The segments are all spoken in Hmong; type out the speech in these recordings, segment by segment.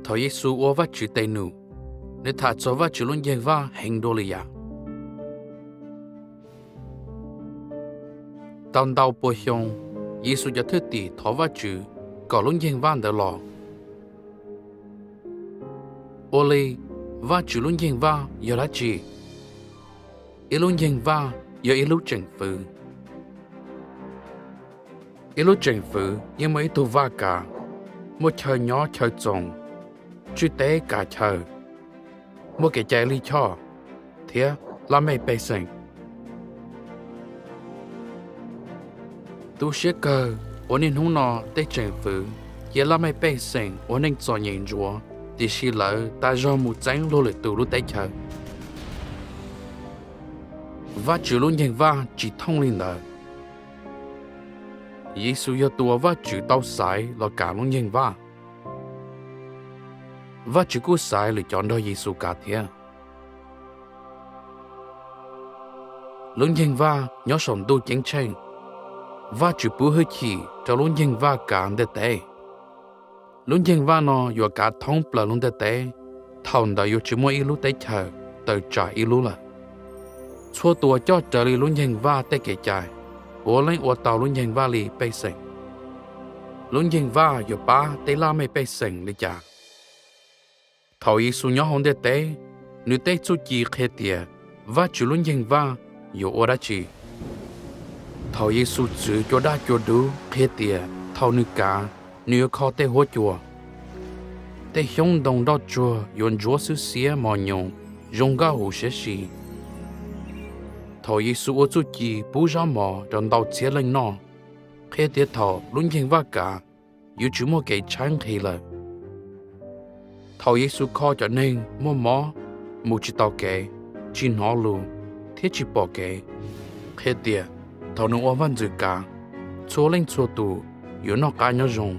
Thaum Yexus ua Vajtswv tes num, nws tham txog Vajtswv lub nceeg vaj heev dua li yam. Tau ntau pua xyoo, Yexus cov thwj tim thov Vajtswv kom lub nceeg vaj ntawd los. Ua li, Vajtswv lub nceeg vaj yog dab tsi? Ib lub nceeg vaj yog ib lub tseem fwv. Ib lub tseem fwv yeej muaj ib tug vaj kav, muaj chaw nyob chaw txoos, tswj teb kav chaw, muaj kev cai lij choj, thiab laj mej pej xeem. Tu siab kawg uas niaj hnub no tej tseem fwv cia laj mej pej xeem ua neej txom nyem ntsuav, tiam sis lawv tas zog mus txeeb luag lwm tus lub teb chaws. Vajtswv lub nceeg vaj tsis thooj li ntawd. Yexus yog tus uas Vajtswv tau xaiv los kav lub nceeg vaj. Vajtswv kuj xaiv lwm cov nrog Yexus kav thiab. Lub nceeg vaj nyob saum ntuj ceeb tsheej. Vajtswv pub hwj chim rau lub nceeg vaj kav ntiaj teb. Lub nceeg vaj no yuav kav thoob plaws lub ntiaj teb, thaum ntawd yuav tsis muaj ib lub teb chaws tawm tsam ib lub lawm. Txhua tus uas coj raws li lub nceeg vaj tej kev cai puav leej ua tau lub nceeg vaj li pej xeem. Lub nceeg vaj yuav pab tej laj mej pej xeem li cas? Thaum Yexus nyob hauv ntiaj teb, nws tej txuj ci qhia tias Vajtswv lub nceeg vaj yuav ua dab tsi. Thaum Yexus txwv cua daj cua dub qhia tias thaum nws kav, nws yuav kho tej huab cua. Tej xyoob ntoo nroj tsuag yuav ntsuab xwb xiab mos nyoos zoo nkauj huv siab si. Thaum Yexus ua txuj ci pub zaub mov rau ntau txhiab leej noj, qhia tias thaum lub nceeg vaj kav, yuav tsis muaj kev tshaib nqhis lawm. Thaum Yexus kho cov neeg muaj mob, mus tsis taus kev, tsis hnov lus, thiab tsis pom kev, qhia tias thaum nws ua vaj ntxwv kav, txhua leej txhua tus yuav noj qab nyob zoo.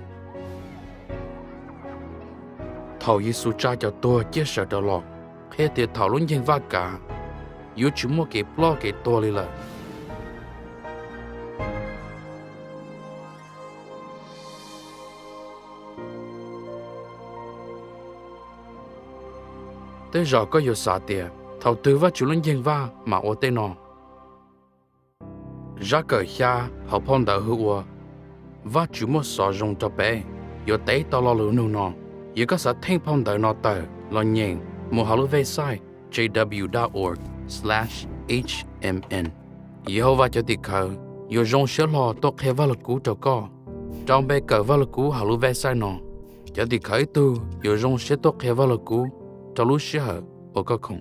Thaum Yexus tsa cov tuag ciaj sawv rov los, qhia tias thaum lub nceeg vaj kav, yuav tsis muaj kev ploj kev tuag li lawm. Tej zaum koj yuav xav tias thaum twg Vajtswv lub nceeg vaj mam ua tej no? Zaj kawm xya hauv phau ntawv hu ua Vajtswv muaj xov zoo rau peb yuav teb tau lo lus nug no. Yog koj xav theej phau ntawv no tawm los nyeem, mus hauv lub website J W dot org slash H M N. Yehauvas cov tim khawv yuav zoo siab hlo tuaj qhia vaj lug kub rau koj rau npe kawm vaj lug kub hauv lub website no. Cov tim khawv ib tug yuav zoo siab tuaj qhia vaj lug kub rau lub sij hawm uas koj khoom.